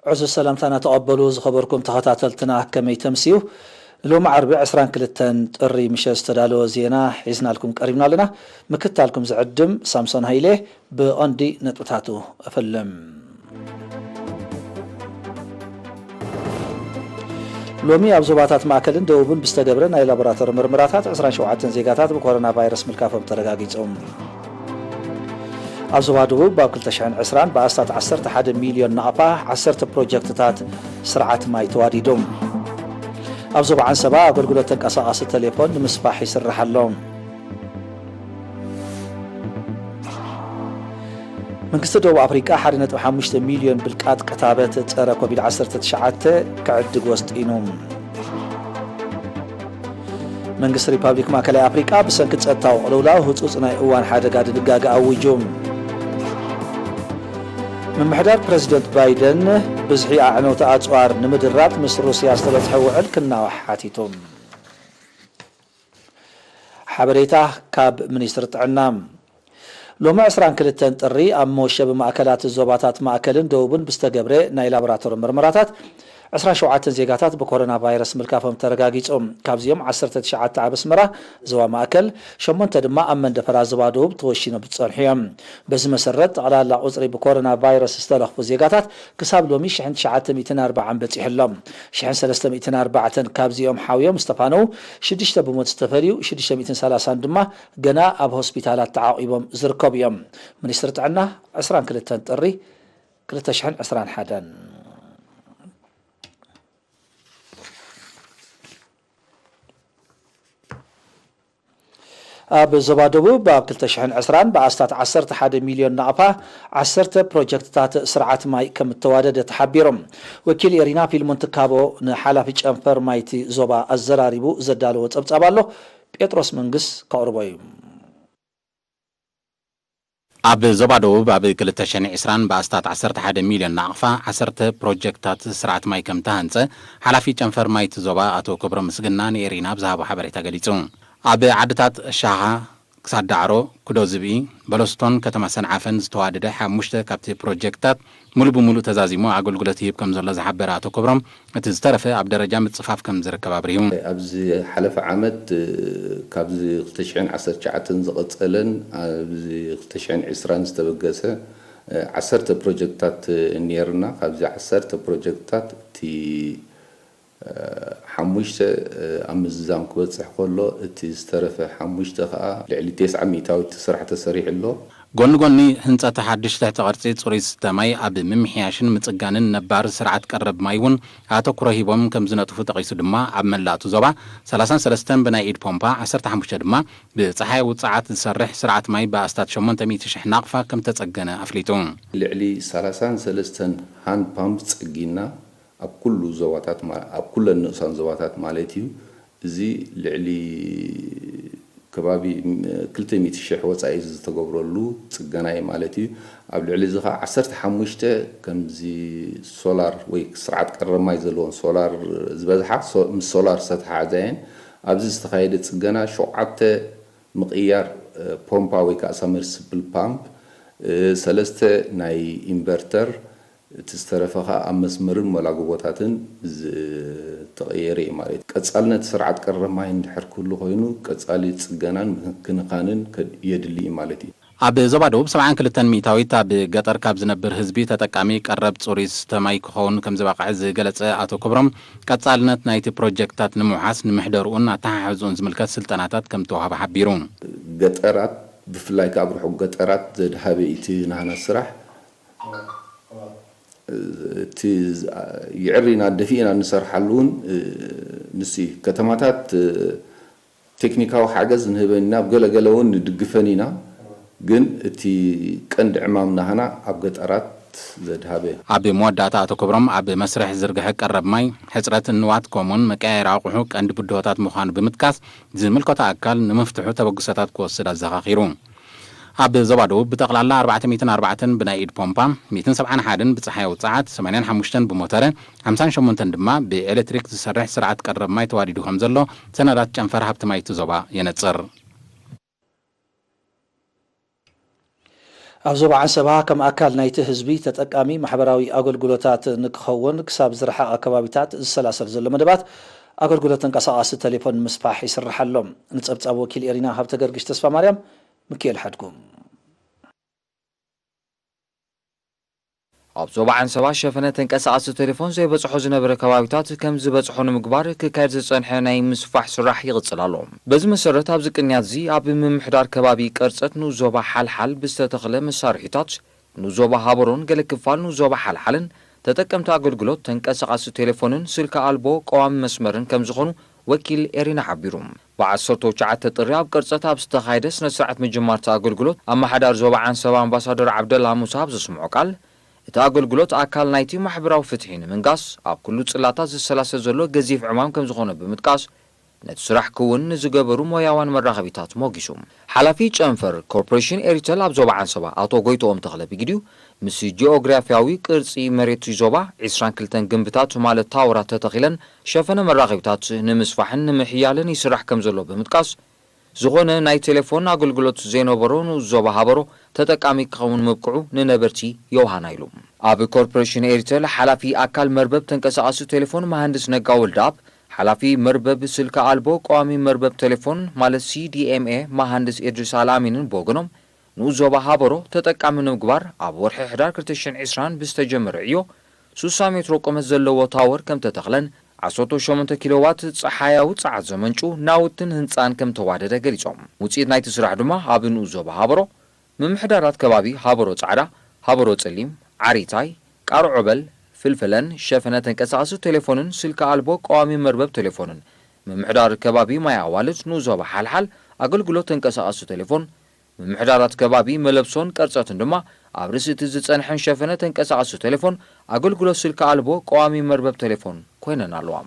ዕዙዝ ሰላምታና ተቐበሉ ዝኸበርኩም ተኸታተልትና፣ ከመይ ተምስዩ? ሎሚ ዓርቢ ዕስራን ክልተን ጥሪ ምሸት ዝተዳለወ ዜና ሒዝናልኩም ቀሪብና ኣለና። ምክታልኩም ዝዕድም ሳምሶን ሃይሌ። ብቐንዲ ነጥብታቱ እፈልም። ሎሚ ኣብ ዞባታት ማእከልን ደቡብን ብዝተገብረ ናይ ላቦራቶሪ ምርመራታት ዕስራን ሸውዓተን ዜጋታት ብኮሮና ቫይረስ ምልካፎም ተረጋጊጹ። ኣብ ዞባ ደቡብ ኣብ ክልተ ሽሕን ዕስራን ብኣስታት ዓሰርተ ሓደ ሚልዮን ናቕፋ ዓሰርተ ፕሮጀክትታት ስርዓት ማይ ተዋዲዱ። ኣብ ዞባ ዓንሰባ ኣገልግሎት ተንቀሳቓሲ ቴሌፎን ንምስፋሕ ይስራሕ ኣሎ። መንግስቲ ደቡብ ኣፍሪቃ ሓደ ነጥቢ ሓሙሽተ ሚልዮን ብልቃጥ ክታበት ጸረ ኮቪድ ዓሰርተ ትሽዓተ ክዕድግ ወስጢኑ። መንግስቲ ሪፓብሊክ ማእከላይ ኣፍሪቃ ብሰንኪ ጸጥታዊ ቅልውላው ህጹጽ ናይ እዋን ሓደጋ ድንጋገ ኣዊጁ። ምምሕዳር ፕረዚደንት ባይደን ብዝሒ ኣዕነውቲ ኣጽዋር ንምድራብ ምስ ሩስያ ዝተበጽሐ ውዕል ክናዋሕ ሓቲቱ። ሓበሬታ ካብ ሚኒስትሪ ጥዕና። ሎሚ ዕስራን ክልተን ጥሪ ኣብ መወሸቢ ማእከላት ዞባታት ማእከልን ደቡብን ብዝተገብረ ናይ ላቦራቶሪ ምርመራታት ዕስራን ሸውዓተን ዜጋታት ብኮሮና ቫይረስ ምልካፎም ተረጋጊጹ። ካብዚኦም ዓሰርተ ትሽዓተ ኣብ ኣስመራ ዞባ ማእከል፣ ሸሞንተ ድማ ኣብ መንደፈራ ዞባ ደቡብ ተወሺኖም ዝጸንሑ እዮም። በዚ መሰረት ጠቕላላ ቁጽሪ ብኮሮና ቫይረስ ዝተለኽፉ ዜጋታት ክሳብ ሎሚ ሽሕን ትሽዓተ ሚእትን ኣርባዓን በጺሑ ኣሎ። ሽሕን ሰለስተ ሚእትን ኣርባዕተን ካብዚኦም ሓውዮም ዝተፋነው፣ ሽዱሽተ ብሞት ዝተፈልዩ፣ ሽዱሽተ ሚእትን ሰላሳን ድማ ገና ኣብ ሆስፒታላት ተዓቒቦም ዝርከቡ እዮም። ሚኒስትሪ ጥዕና ዕስራን ክልተን ጥሪ ክልተ ሽሕን ዕስራን ሓደን። ኣብ ዞባ ደቡብ ኣብ ክልተ ሽሕን ዕስራን ብኣስታት ዓሰርተ ሓደ ሚልዮን ናቕፋ ዓሰርተ ፕሮጀክትታት ስርዓት ማይ ከም እተዋደደ ተሓቢሩ። ወኪል ኤሪና ፊልሞን ትካቦ ንሓላፊ ጨንፈር ማይቲ ዞባ ኣዘራሪቡ ዘዳለዎ ጸብጻብ ኣሎ። ጴጥሮስ መንግስ ከቕርቦ እዩ። ኣብ ዞባ ደቡብ ኣብ ክልተ ሽሕን ዕስራን ብኣስታት ዓሰርተ ሓደ ሚልዮን ናቕፋ ዓሰርተ ፕሮጀክትታት ስርዓት ማይ ከም ተሃንጸ ሓላፊ ጨንፈር ማይቲ ዞባ ኣቶ ክብሮም ምስግና ንኤሪና ብዝሃቦ ሓበሬታ ገሊጹ። ኣብ ዓድታት ሻኻ፣ ክሳዳዕሮ፣ ኩዶ ዝብኢ፣ በለስቶን ከተማ ሰንዓፈን ዝተዋደደ ሓሙሽተ ካብቲ ፕሮጀክትታት ሙሉ ብሙሉ ተዛዚሙ ኣገልግሎት ይህብ ከም ዘሎ ዝሓበረ ኣቶ ክብሮም፣ እቲ ዝተረፈ ኣብ ደረጃ ምጽፋፍ ከም ዝርከብ ኣብሪሁ። ኣብዚ ሓለፈ ዓመት፣ እ፣ ካብዚ ክልተ ሽሕን ዓሰርተ ትሽዓተን ዝቐጸለን ኣብዚ ክልተ ሽሕን ዕስራን ዝተበገሰ፣ እ፣ ዓሰርተ ፕሮጀክትታት፣ እ፣ ነይርና። ካብዚ ዓሰርተ ፕሮጀክትታት እቲ፣ እ፣ ሓሙሽተ፣ እ፣ ኣብ ምዝዛም ክበጽሕ ከሎ፣ እቲ ዝተረፈ ሓሙሽተ ከኣ ልዕሊ ተስዓ ሚእታዊት ስራሕ ተሰሪሑ ኣሎ። ጎኒ ጎኒ ህንጸት ሓድሽ ትሕቲ ቅርጺ ጽሩይ ዝስተ ማይ ኣብ ምምሕያሽን ምጽጋንን ነባር ስርዓት ቀረብ ማይ እውን ኣተኩሮ ሂቦም ከም ዝነጥፉ ጠቒሱ ድማ፣ ኣብ መላእ እቲ ዞባ ሰላሳን ሰለስተን ብናይ ኢድ ፖምፓ፣ ዓሰርተ ሓሙሽተ ድማ ብጸሓይ ውጽዓት ዝሰርሕ ስርዓት ማይ ብኣስታት ሸሞንተ ሚእቲ ሽሕ ናቕፋ ከም ተጸገነ ኣፍሊጡ። ልዕሊ ሰላሳን ሰለስተን ሃንድ ፓምፕ ጸጊና፣ ኣብ ኩሉ ዞባታት ማ-፣ ኣብ ኩለን ንኡሳን ዞባታት ማለት እዩ። እዚ ልዕሊ ከባቢ ክልተ ሚእቲ ሽሕ ወጻኢ ዝተገብረሉ ጽገና እዩ ማለት እዩ። ኣብ ልዕሊ እዚ ኸዓ ዓሰርተ ሓሙሽተ ከምዚ ሶላር ወይ ስርዓት ቀረብ ማይ ዘለዎን ሶላር ዝበዝሓ ሶ-፣ ምስ ሶላር ዝተተሓሓዛ እየን። ኣብዚ ዝተኻየደ ጽገና ሸውዓተ ምቕያር፣ እ፣ ፖምፓ ወይ ከዓ ሳብመርሲብል ፓምፕ፣ እ፣ ሰለስተ ናይ ኢንቨርተር፣ እቲ ዝተረፈ ኸዓ ኣብ መስመርን መላጎቦታትን ዝተቐየረ እዩ ማለት እዩ። ቀጻልነት ስርዓት ቀረብ ማይ እንድሕር ክህሉ ኮይኑ፣ ቀጻሊ ጽገናን ምክንኻንን ከድ-፣ የድሊ እዩ ማለት እዩ። ኣብ ዞባ ደቡብ ሰብዓን ክልተን ሚእታዊት ኣብ ገጠር ካብ ዝነብር ህዝቢ ተጠቃሚ ቀረብ ጽሩይ ዝስተ ማይ ክኸውን ከም ዝበቕዐ ዝገለጸ ኣቶ ክብሮም፣ ቀጻልነት ናይቲ ፕሮጀክትታት ንምውሓስ ንምሕደርኡን ኣተሓሕዝኡን ዝምልከት ስልጠናታት ከም ተዋህበ ሓቢሩ። ገጠራት፣ ብፍላይ ከኣ ኣብ ርሑቕ ገጠራት ዘድሃበ እዩ እቲ ናህና ስራሕ። እቲ ዝ-፣ ይዕሪና ደፊእና እንሰርሓሉ እውን፣ እ፣ ንሱ እዩ። ከተማታት፣ እ፣ ቴክኒካዊ ሓገዝ ንህበን ኢና፣ ኣብ ገለ ገለ እውን ንድግፈን ኢና። ግን እቲ ቀንዲ ዕማም ናህና ኣብ ገጠራት ዘድሃበ እዩ። ኣብ መወዳእታ ኣቶ ክብሮም፣ ኣብ መስርሕ ዝርግሐ ቀረብ ማይ፣ ሕጽረት ንዋት፣ ከምኡውን መቀያየሪ ኣቑሑ ቀንዲ ብድሆታት ምዃኑ ብምጥቃስ፣ ዝምልከቶ ኣካል ንምፍትሑ ተበግሶታት ክወስድ ኣዘኻኺሩ። ኣብ ዞባ ደቡብ ብጠቕላላ ኣርባዕተ ሚእትን ኣርባዕተን ብናይ ኢድ ፖምፓ፣ ሚእትን ሰብዓን ሓደን ብጸሓይ ውጽዓት፣ ሰማንያን ሓሙሽተን ብሞተረ፣ ሓምሳን ሸሞንተን ድማ ብኤሌክትሪክ ዝሰርሕ ስርዓት ቀረብ ማይ ተዋዲዱ ከም ዘሎ ሰነዳት ጨንፈር ሃብቲ ማይ እቲ ዞባ የነጽር። ኣብ ዞባ ዓንሰባ ከም ኣካል ናይቲ ህዝቢ ተጠቃሚ ማሕበራዊ ኣገልግሎታት ንክኸውን ክሳብ ዝረሓቐ ከባቢታት ዝሰላሰል ዘሎ መደባት ኣገልግሎት ተንቀሳቓሲ ቴሌፎን ንምስፋሕ ይስራሕ ኣሎ። ንጸብጻብ ወኪል ኤሪና ሃብተ ገርግሽ ተስፋ ማርያም፣ ሚካኤል ሓድጉ። ኣብ ዞባ ዓንሰባ ሸፈነ ተንቀሳቓሲ ቴሌፎን ዘይበጽሖ ዝነበረ ከባቢታት ከም ዝበጽሖ ንምግባር ክካየድ ዝጸንሐ ናይ ምስፋሕ ስራሕ ይቕጽል ኣሎ። በዚ መሰረት ኣብዚ ቅንያት እዚ ኣብ ምምሕዳር ከባቢ ቀርጸት ንኡስ ዞባ ሓልሓል ብዝተተኽለ መሳርሒታት ንኡስ ዞባ ሃበሮን ገለ ክፋል ንኡስ ዞባ ሓልሓልን ተጠቀምቲ ኣገልግሎት ተንቀሳቓሲ ቴሌፎንን ስልኪ ኣልቦ ቀዋሚ መስመርን ከም ዝኾኑ ወኪል ኤሪና ሓቢሩ። ብዓሰርተ ትሽዓተ ጥሪ ኣብ ቅርጸት ኣብ ዝተኻየደ ስነ ስርዓት ምጅማር እቲ ኣገልግሎት ኣመሓዳሪ ዞባ ዓንሰባ ኣምባሳደር ዓብደላ ሙሳ ኣብ ዘስምዖ ቃል፣ እቲ ኣገልግሎት ኣካል ናይቲ ማሕበራዊ ፍትሒ ንምንጋስ ኣብ ኩሉ ጽላታት ዝሰላሰል ዘሎ ገዚፍ ዕማም ከም ዝኾነ ብምጥቃስ፣ ነቲ ስራሕ ክውን ንዝገበሩ ሞያውያን መራኸቢታት ሞጊሱ። ሓላፊ ጨንፈር ኮርፖሬሽን ኤሪተል ኣብ ዞባ ዓንሰባ ኣቶ ጎይትኦም ተኽለ ብግዲኡ፣ ምስ ጂኦግራፊያዊ ቅርጺ መሬት ዞባ፣ ዒስራን ክልተን ግንብታት ማለት ታወራት ተተኺለን ሸፈነ መራኸቢታት ንምስፋሕን ንምሕያልን ይስራሕ ከም ዘሎ ብምጥቃስ፣ ዝኾነ ናይ ቴሌፎን ኣገልግሎት ዘይነበሮ ንኡስ ዞባ ሃበሮ ተጠቃሚ ክኸውን ምብቅዑ ንነበርቲ የውሃና ኢሉ። ኣብ ኮርፖሬሽን ኤሪተል ሓላፊ ኣካል መርበብ ተንቀሳቓሲ ቴሌፎን መሃንድስ ነጋ ወልደኣብ፣ ሓላፊ መርበብ ስልኪ ኣልቦ ቀዋሚ መርበብ ቴሌፎን ማለት ሲ ዲ ኤም ኤ መሃንድስ ኢድሪስ ኣልኣሚንን ብወገኖም፣ ንኡስ ዞባ ሃበሮ ተጠቃሚ ንምግባር ኣብ ወርሒ ሕዳር ክልተ ሽሕን ዕስራን ብዝተጀመረ ዕዮ፣ ሱሳ ሜትሮ ቁመት ዘለዎ ታወር ከም ተተኽለን፣ ዓሰርተ ሸሞንተ ኪሎዋት ጸሓያዊ ጸዓት ዘመንጩ ናውትን ህንጻን ከም ተዋደደ ገሊጾም። ውጽኢት ናይቲ ስራሕ ድማ ኣብ ንኡስ ዞባ ሃበሮ፣ ምምሕዳራት ከባቢ ሃበሮ ጻዕዳ፣ ሃበሮ ጸሊም፣ ዓሪታይ፣ ቃርዖበል፣ ፍልፍለን ሸፈነ ተንቀሳቓሲ ቴሌፎንን ስልኪ ኣልቦ ቀዋሚ መርበብ ቴሌፎንን፣ ምምሕዳር ከባቢ ማይ ኣዋልድ ንኡስ ዞባ ሓልሓል ኣገልግሎት ተንቀሳቓሲ ቴሌፎን፣ ምምሕዳራት ከባቢ መለብሶን ቀርጸትን ድማ ኣብ ርእሲ እቲ ዝጸንሐን ሸፈነ ተንቀሳቓሲ ቴሌፎን ኣገልግሎት ስልኪ ኣልቦ ቀዋሚ መርበብ ቴሌፎን ኮይነን ኣለዋ።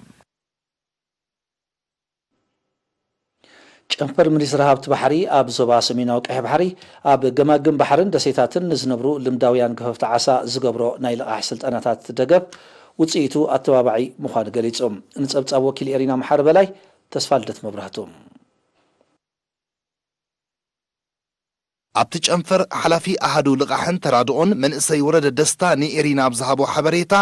ጨንፈር ሚኒስትሪ ሃብቲ ባሕሪ ኣብ ዞባ ሰሜናዊ ቀይሕ ባሕሪ ኣብ ገማግም ባሕርን ደሴታትን ንዝነብሩ ልምዳውያን ገፈፍቲ ዓሳ ዝገብሮ ናይ ልቓሕ ስልጠናታት ደገፍ ውጽኢቱ ኣተባባዒ ምዃኑ ገሊጹ። ንጸብጻብ ወኪል ኤሪና መሓሪ በላይ፣ ተስፋ ልደት መብራህቱ። ኣብቲ ጨንፈር ሓላፊ ኣሃዱ ልቓሕን ተራድኦን መንእሰይ ወረደ ደስታ ንኤሪና ኣብ ዝሃቦ ሓበሬታ፣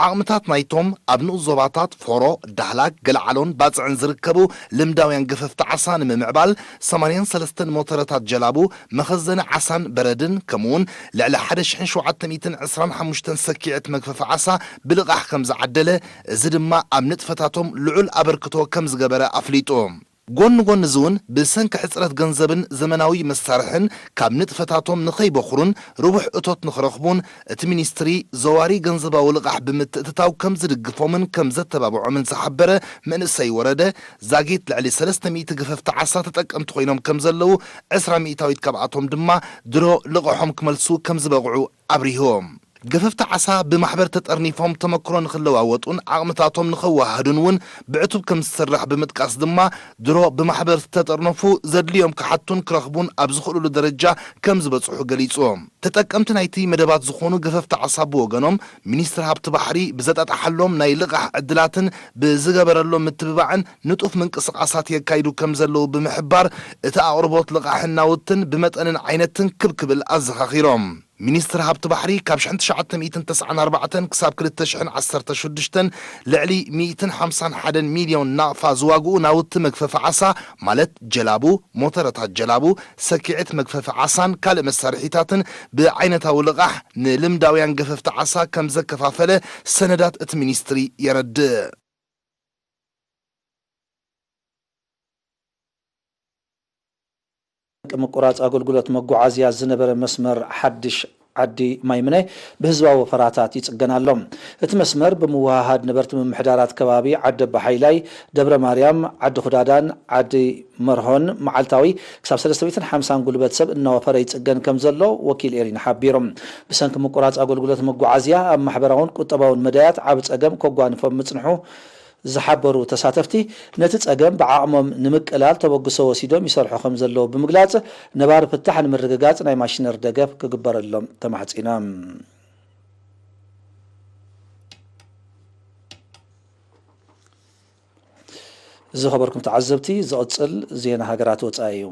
ዓቕምታት ናይቶም ኣብ ንኡስ ዞባታት ፎሮ፣ ዳህላክ፣ ገለዓሎን ባጽዕን ዝርከቡ ልምዳውያን ገፈፍቲ ዓሳ ንምምዕባል ሰማንያን ሰለስተን ሞተረታት ጀላቡ፣ መኸዘኒ ዓሳን በረድን፣ ከምኡውን ልዕሊ ሓደ ሽሕን ሸውዓተ ሚእትን ዕስራን ሓሙሽተን ሰኪዐት መግፈፊ ዓሳ ብልቓሕ ከም ዝዓደለ፣ እዚ ድማ ኣብ ንጥፈታቶም ልዑል ኣበርክቶ ከም ዝገበረ ኣፍሊጡ። ጎኒ ጎኒ እዚ እውን ብሰንኪ ሕጽረት ገንዘብን ዘመናዊ መሳርሕን ካብ ንጥፈታቶም ንኸይበኹሩን ርቡሕ እቶት ንኽረኽቡን እቲ ሚኒስትሪ ዘዋሪ ገንዘባዊ ልቓሕ ብምትእትታው ከም ዝድግፎምን ከም ዘተባብዖምን ዝሓበረ መንእሰይ ወረደ ዛጊት ልዕሊ ሰለስተ ሚእቲ ገፈፍቲ ዓሳ ተጠቀምቲ ኮይኖም ከም ዘለዉ፣ ዕስራ ሚእታዊት ካብኣቶም ድማ ድሮ ልቓሖም ክመልሱ ከም ዝበቕዑ ኣብሪሁ። ገፈፍቲ ዓሳ ብማሕበር ተጠርኒፎም ተመክሮ ንኽለዋወጡን ዓቕምታቶም ንኸወሃህዱን እውን ብዕቱብ ከም ዝስራሕ ብምጥቃስ ድማ፣ ድሮ ብማሕበር ዝተጠርነፉ ዘድልዮም ክሓቱን ክረኽቡን ኣብ ዝኽእሉሉ ደረጃ ከም ዝበጽሑ ገሊጹ። ተጠቀምቲ ናይቲ መደባት ዝኾኑ ገፈፍቲ ዓሳ ብወገኖም፣ ሚኒስትሪ ሃብቲ ባሕሪ ብዘጣጣሓሎም ናይ ልቓሕ ዕድላትን ብዝገበረሎም ምትብባዕን ንጡፍ ምንቅስቓሳት የካይዱ ከም ዘለዉ ብምሕባር፣ እቲ ኣቕርቦት ልቓሕን ናውትን ብመጠንን ዓይነትን ክብ ክብል ኣዘኻኺሮም። ሚኒስትሪ ሃብቲ ባሕሪ ካብ ሽሕን ትሽዓተ ሚእትን ተስዓን ኣርባዕተን ክሳብ ክልተ ሽሕን ዓሰርተ ሽዱሽተን ልዕሊ ሚእትን ሓምሳን ሓደን ሚልዮን ናቕፋ ዝዋግኡ ናውቲ መግፈፊ ዓሳ፣ ማለት ጀላቡ፣ ሞተረታት ጀላቡ፣ ሰኪዐት መግፈፊ ዓሳን ካልእ መሳርሒታትን ብዓይነታዊ ልቓሕ ንልምዳውያን ገፈፍቲ ዓሳ ከም ዘከፋፈለ ሰነዳት እቲ ሚኒስትሪ የረድእ። ምቁራጽ ኣገልግሎት መጓዓዝያ ዝነበረ መስመር ሓድሽ ዓዲ ማይምነ ብህዝባዊ ወፈራታት ይጽገን ኣሎ። እቲ መስመር ብምውህሃድ ነበርቲ ምምሕዳራት ከባቢ ዓዲ ኣባሓይላይ፣ ደብረ ማርያም፣ ዓዲ ኩዳዳን ዓዲ መርሆን መዓልታዊ ክሳብ ሰለስተ ሚእትን ሓምሳን ጉልበት ሰብ እናወፈረ ይጽገን ከም ዘሎ ወኪል ኤሪና ሓቢሩ። ብሰንኪ ምቁራጽ ኣገልግሎት መጓዓዝያ ኣብ ማሕበራውን ቁጠባውን መዳያት ዓቢ ጸገም ከጓንፎም ምጽንሑ ዝሓበሩ ተሳተፍቲ፣ ነቲ ጸገም ብዓቕሞም ንምቅላል ተበግሶ ወሲዶም ይሰርሑ ከም ዘለዉ ብምግላጽ፣ ነባሪ ፍታሕ ንምርግጋጽ ናይ ማሽነሪ ደገፍ ክግበረሎም ተማሕጺኖም። ዝኸበርኩም ተዓዘብቲ፣ ዝቕጽል ዜና ሃገራት ወጻኢ እዩ።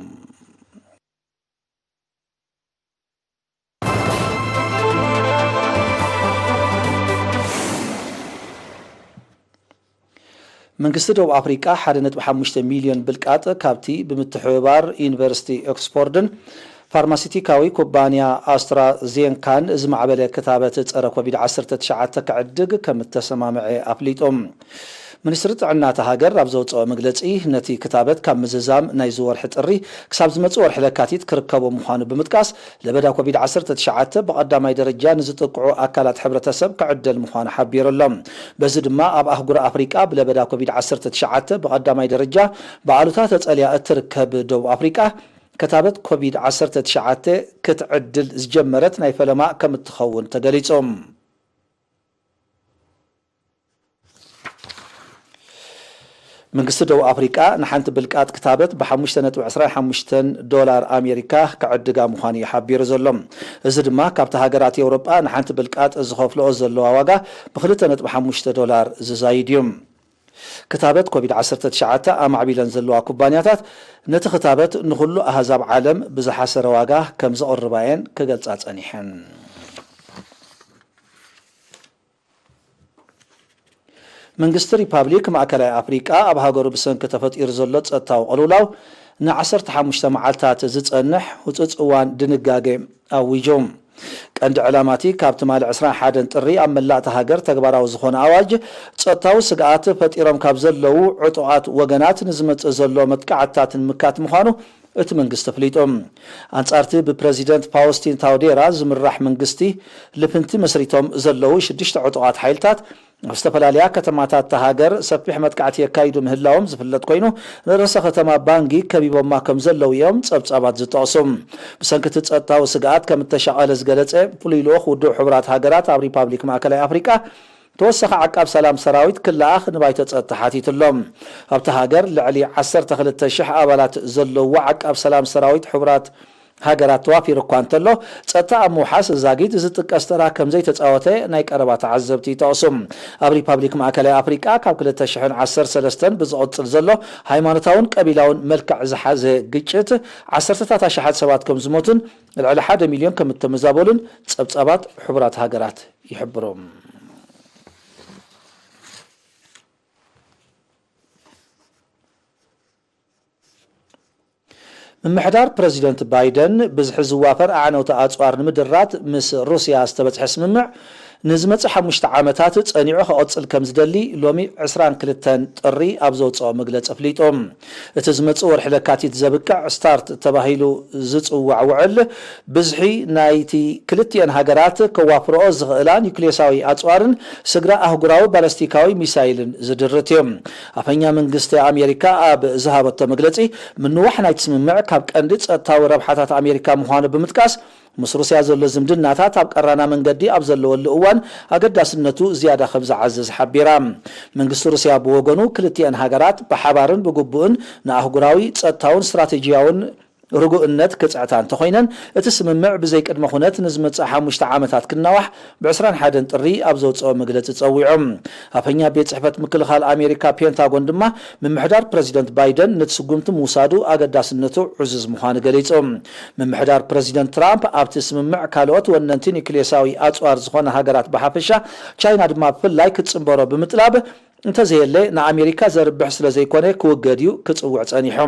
መንግስቲ ደቡብ ኣፍሪቃ ሓደ ነጥቢ ሓሙሽተ ሚልዮን ብልቃጥ ካብቲ ብምትሕብባር ዩኒቨርሲቲ ኦክስፎርድን ፋርማሲቲካዊ ኩባንያ ኣስትራዜንካን ዝማዕበለ ክታበት ጸረ ኮቪድ ዓሰርተ ትሽዓተ ክዕድግ ከም እተሰማምዐ ኣፍሊጡ። ሚኒስትሪ ጥዕና እታ ሃገር ኣብ ዘውፅኦ መግለፂ፣ ነቲ ክታበት ካብ ምዝዛም ናይዚ ወርሒ ጥሪ ክሳብ ዝመፅእ ወርሒ ለካቲት ክርከቦ ምዃኑ ብምጥቃስ፣ ለበዳ ኮቪድ ዓሰርተ ትሽዓተ ብቐዳማይ ደረጃ ንዝጥቅዑ ኣካላት ሕብረተሰብ ክዕደል ምዃኑ ሓቢሩ ኣሎ። በዚ ድማ ኣብ ኣህጉር ኣፍሪቃ ብለበዳ ኮቪድ ዓሰርተ ትሽዓተ ብቐዳማይ ደረጃ ብኣሉታ ተጸልያ እትርከብ ደቡብ ኣፍሪቃ፣ ክታበት ኮቪድ ዓሰርተ ትሽዓተ ክትዕድል ዝጀመረት ናይ ፈለማ ከም እትኸውን ተገሊጹ። መንግስቲ ደቡብ ኣፍሪቃ ንሓንቲ ብልቃጥ ክታበት ብ ሓሙሽተ ነጥቢ ዕስራን ሓሙሽተን ዶላር ኣሜሪካ ክዕድጋ ምዃኑ እዩ ሓቢሩ ዘሎ። እዚ ድማ ካብቲ ሃገራት ኤውሮጳ ንሓንቲ ብልቃጥ ዝኸፍልኦ ዘለዋ ዋጋ ብ ክልተ ነጥቢ ሓሙሽተ ዶላር ዝዛይድ እዩ። ክታበት ኮቪድ ዓሰርተ ትሽዓተ ኣማዕቢለን ዘለዋ ኩባንያታት ነቲ ክታበት ንኹሉ ኣህዛብ ዓለም ብዝሓሰረ ዋጋ ከም ዘቕርባ እየን ክገልጻ ጸኒሐን። መንግስቲ ሪፓብሊክ ማእከላይ ኣፍሪቃ ኣብ ሃገሩ ብሰንኪ ተፈጢሩ ዘሎ ጸጥታዊ ቅልውላው ን ዓሰርተ ሓሙሽተ መዓልታት ዝጸንሕ ህጹጽ እዋን ድንጋገ ኣዊጁ። ቀንዲ ዕላማ እቲ ካብ ትማሊ ዕስራን ሓደን ጥሪ ኣብ መላእ እታ ሃገር ተግባራዊ ዝኾነ ኣዋጅ፣ ጸጥታዊ ስግኣት ፈጢሮም ካብ ዘለዉ ዕጡቓት ወገናት ንዝመጽእ ዘሎ መጥቃዕትታት ንምምካት ምዃኑ እቲ መንግስቲ ኣፍሊጡ። ኣንጻር እቲ ብፕረዚደንት ፋውስቲን ታውዴራ ዝምራሕ መንግስቲ ልፍንቲ መስሪቶም ዘለዉ ሽዱሽተ ዕጡቓት ሓይልታት፣ ኣብ ዝተፈላለያ ከተማታት እታ ሃገር ሰፊሕ መጥቃዕቲ የካይዱ ምህላዎም ዝፍለጥ ኮይኑ፣ ንርእሰ ከተማ ባንጊ ከቢቦማ ከም ዘለዉ እዮም ጸብጻባት ዝጠቕሱ። ብሰንኪ እቲ ጸጥታዊ ስግኣት ከም እተሻቐለ ዝገለጸ ፍሉይ ልኡኽ ውድብ ሕቡራት ሃገራት ኣብ ሪፓብሊክ ማእከላይ ኣፍሪቃ፣ ተወሳኺ ዓቃብ ሰላም ሰራዊት ክለኣኽ ንባይቶ ጸጥታ ሓቲቱ ኣሎ። ኣብታ ሃገር ልዕሊ ዓሰርተ ክልተ ሽሕ ኣባላት ዘለዎ ዓቃብ ሰላም ሰራዊት ሕቡራት ሃገራት ተዋፊሩ እኳ እንተሎ፣ ጸጥታ ኣብ ምውሓስ ዛጊድ ዝጥቀስ ተራ ከም ዘይተጻወተ ናይ ቀረባ ተዓዘብቲ ይጠቕሱ። ኣብ ሪፓብሊክ ማእከላይ ኣፍሪቃ ካብ ክልተ ሽሕን ዓሰርተ ሰለስተን ብዝቕጽል ዘሎ ሃይማኖታውን ቀቢላውን መልክዕ ዝሓዘ ግጭት፣ ዓሰርተታት ኣሽሓት ሰባት ከም ዝሞቱን ልዕሊ ሓደ ሚልዮን ከም እተመዛበሉን ጸብጻባት ሕቡራት ሃገራት ይሕብሩ። ምምሕዳር ፕረዚደንት ባይደን፣ ብዝሒ ዝዋፈር ኣዕነውቲ ኣጽዋር ንምድራት ምስ ሩስያ ዝተበጽሐ ስምምዕ፣ ንዝመጽእ ሓሙሽተ ዓመታት ጸኒዑ ክቕጽል ከም ዝደሊ፣ ሎሚ ዕስራን ክልተን ጥሪ ኣብ ዘውጽኦ መግለጺ ኣፍሊጡ። እቲ ዝመጽእ ወርሒ ለካቲት ዘብቅዕ ስታርት ተባሂሉ ዝጽዋዕ ውዕል፣ ብዝሒ ናይቲ ክልቲኤን ሃገራት ከዋፍርኦ ዝኽእላ ኒውክሌሳዊ ኣጽዋርን ስግረ ኣህጉራዊ ባለስቲካዊ ሚሳይልን ዝድርት እዩ። ኣፈኛ መንግስቲ ኣሜሪካ ኣብ ዝሃበቶ መግለጺ፣ ምንዋሕ ናይቲ ስምምዕ ካብ ቀንዲ ጸጥታዊ ረብሓታት ኣሜሪካ ምዃኑ ብምጥቃስ፣ ምስ ሩስያ ዘሎ ዝምድናታት ኣብ ቀራና መንገዲ ኣብ ዘለወሉ እዋን ኣገዳስነቱ ዝያዳ ከም ዝዓዝዝ ሓቢራ። መንግስቲ ሩስያ ብወገኑ፣ ክልቲኤን ሃገራት ብሓባርን ብግቡእን ንኣህጉራዊ ጸጥታውን ስትራቴጂያውን ርጉእነት ክጽዕታ እንተኾይነን፣ እቲ ስምምዕ ብዘይ ቅድመ ኩነት ንዝመጽእ ሓሙሽተ ዓመታት ክናዋሕ ብ ዕስራን ሓደን ጥሪ ኣብ ዘውጽኦ መግለጺ ጸዊዑ። ኣፈኛ ቤት ጽሕፈት ምክልኻል ኣሜሪካ ፔንታጎን ድማ፣ ምምሕዳር ፕረዚደንት ባይደን ነቲ ስጉምቲ ምውሳዱ ኣገዳስነቱ ዕዙዝ ምዃኑ ገሊጹ። ምምሕዳር ፕረዚደንት ትራምፕ ኣብቲ ስምምዕ ካልኦት ወነንቲ ኒውክሌሳዊ ኣጽዋር ዝኾና ሃገራት ብሓፈሻ፣ ቻይና ድማ ብፍላይ ክትጽንበሮ ብምጥላብ፣ እንተዘየለ ንኣሜሪካ ዘርብሕ ስለ ዘይኮነ ክውገድ እዩ ክጽውዕ ጸኒሑ።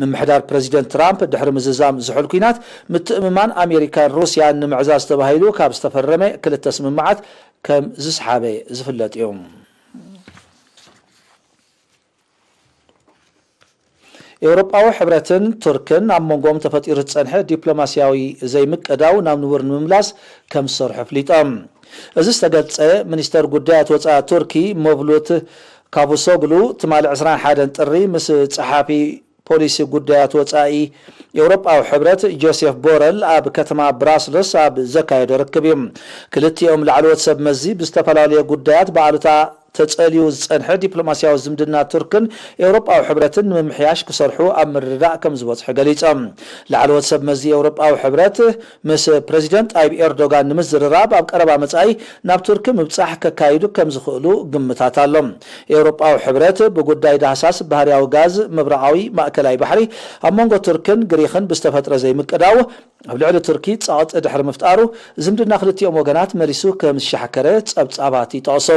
ምምሕዳር ፕረዚደንት ትራምፕ ድሕሪ ምዝዛም ዝሑል ኲናት፣ ምትእምማን ኣሜሪካን ሩስያን ንምዕዛዝ ተባሂሉ ካብ ዝተፈረመ ክልተ ስምምዓት ከም ዝስሓበ ዝፍለጥ እዩ። ኤውሮጳዊ ሕብረትን ቱርክን ኣብ መንጎኦም ተፈጢሩ ዝጸንሐ ዲፕሎማስያዊ ዘይምቅዳው ናብ ንቡር ንምምላስ ከም ዝሰርሑ ኣፍሊጦም። እዚ ዝተገልጸ፣ ሚኒስተር ጉዳያት ወጻኢ ቱርኪ መቭሉት ካቡሶግሉ ትማሊ ዕስራን ሓደን ጥሪ ምስ ጸሓፊ ፖሊሲ ጉዳያት ወጻኢ ኤውሮጳዊ ሕብረት ጆሴፍ ቦረል ኣብ ከተማ ብራስልስ ኣብ ዘካየዶ ርክብ እዩ። ክልቲኦም ላዕለዎት ሰብ መዚ ብዝተፈላለየ ጉዳያት ብኣሉታ ተጸልዩ ዝጸንሐ ዲፕሎማስያዊ ዝምድና ቱርክን ኤውሮጳዊ ሕብረትን ንምምሕያሽ ክሰርሑ ኣብ ምርድዳእ ከም ዝበጽሑ ገሊጾም። ላዕለዎት ሰብ መዚ ኤውሮጳዊ ሕብረት ምስ ፕረዚደንት ጣይብ ኤርዶጋን ንምዝርራብ ኣብ ቀረባ መጻኢ ናብ ቱርኪ ምብጻሕ ከካይዱ ከም ዝኽእሉ ግምታት ኣሎ። ኤውሮጳዊ ሕብረት ብጉዳይ ዳህሳስ ባህርያዊ ጋዝ ምብራቓዊ ማእከላይ ባሕሪ ኣብ መንጎ ቱርክን ግሪኽን ብዝተፈጥረ ዘይምቅዳው ኣብ ልዕሊ ቱርኪ ጸቕጢ ድሕሪ ምፍጣሩ፣ ዝምድና ክልቲኦም ወገናት መሊሱ ከም ዝሻሕከረ ጸብጻባት ይጠቕሱ።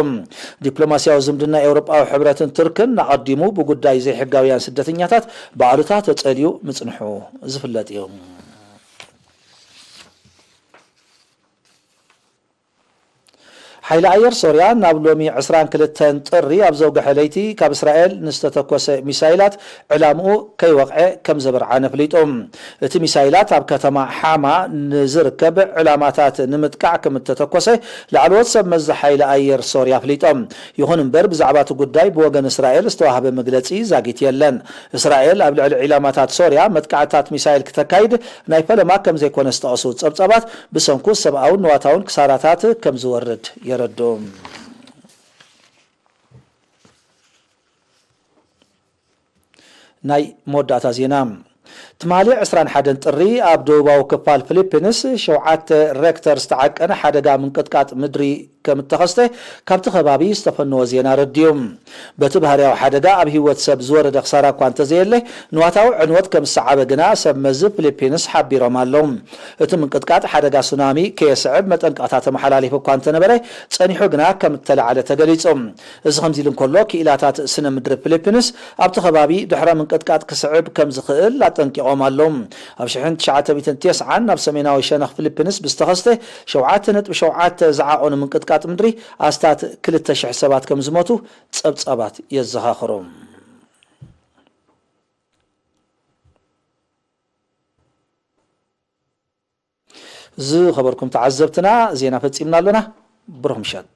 ዲፕሎማስያዊ ዝምድና ኤውሮጳዊ ሕብረትን ቱርክን ንኣቐዲሙ ብጉዳይ ዘይሕጋውያን ስደተኛታት ብኣሉታ ተጸልዩ ምጽንሑ ዝፍለጥ እዩ። ሓይሊ ኣየር ሶርያ ናብ ሎሚ ዕስራን ክልተን ጥሪ ኣብ ዘውግሐ ለይቲ ካብ እስራኤል ንዝተተኮሰ ሚሳይላት ዕላምኡ ከይወቕዐ ከም ዘበርዓነ ኣፍሊጡ። እቲ ሚሳይላት ኣብ ከተማ ሓማ ንዝርከብ ዕላማታት ንምጥቃዕ ከም እተተኮሰ ላዕለዎት ሰብ መዚ ሓይሊ ኣየር ሶርያ ኣፍሊጦም። ይኹን እምበር ብዛዕባ እቲ ጉዳይ ብወገን እስራኤል ዝተዋህበ መግለጺ ዛጊት የለን። እስራኤል ኣብ ልዕሊ ዒላማታት ሶርያ መጥቃዕትታት ሚሳይል ክተካይድ ናይ ፈለማ ከም ዘይኮነ ዝጠቐሱ ጸብጻባት ብሰንኩ ሰብኣውን ንዋታውን ክሳራታት ከም ዝወርድ የረድኡ። ናይ መወዳእታ ዜና። ትማሊ ዕስራን ሓደን ጥሪ ኣብ ደቡባዊ ክፋል ፊሊፒንስ ሸውዓተ ሬክተር ዝተዓቀነ ሓደጋ ምንቅጥቃጥ ምድሪ ከም እተኸስተ ካብቲ ከባቢ ዝተፈነወ ዜና ረድዩ። በቲ ባህርያዊ ሓደጋ ኣብ ህይወት ሰብ ዝወረደ ክሳራ እኳ እንተዘየለ፣ ንዋታዊ ዕንወት ከም ዝሰዓበ ግና ሰብ መዚ ፊሊፒንስ ሓቢሮም ኣለዉ። እቲ ምንቅጥቃጥ ሓደጋ ሱናሚ ከየስዕብ መጠንቀቕታ ተመሓላሊፉ እኳ እንተነበረ፣ ጸኒሑ ግና ከም እተላዕለ ተገሊጹ። እዚ ከምዚ ኢሉ እንከሎ፣ ክኢላታት ስነ ምድሪ ፊሊፒንስ ኣብቲ ከባቢ ድሕረ ምንቅጥቃጥ ክስዕብ ከም ዝኽእል ኣጠንቂቖም ኣለዉ። ኣብ ሽሕን ትሽዓተ ሚእትን ተስዓን ናብ ሰሜናዊ ሸነኽ ፊሊፒንስ ብዝተኸስተ ሸውዓተ ነጥቢ ሸውዓተ ዝዓቐኑ ምንቅጥቃጥ ምድሪ ኣስታት ክልተ ሽሕ ሰባት ከም ዝሞቱ ጸብጻባት የዘኻኽሩ። ዝኸበርኩም ተዓዘብትና፣ ዜና ፈጺምና ኣሎና። ብሩኽ ምሸት።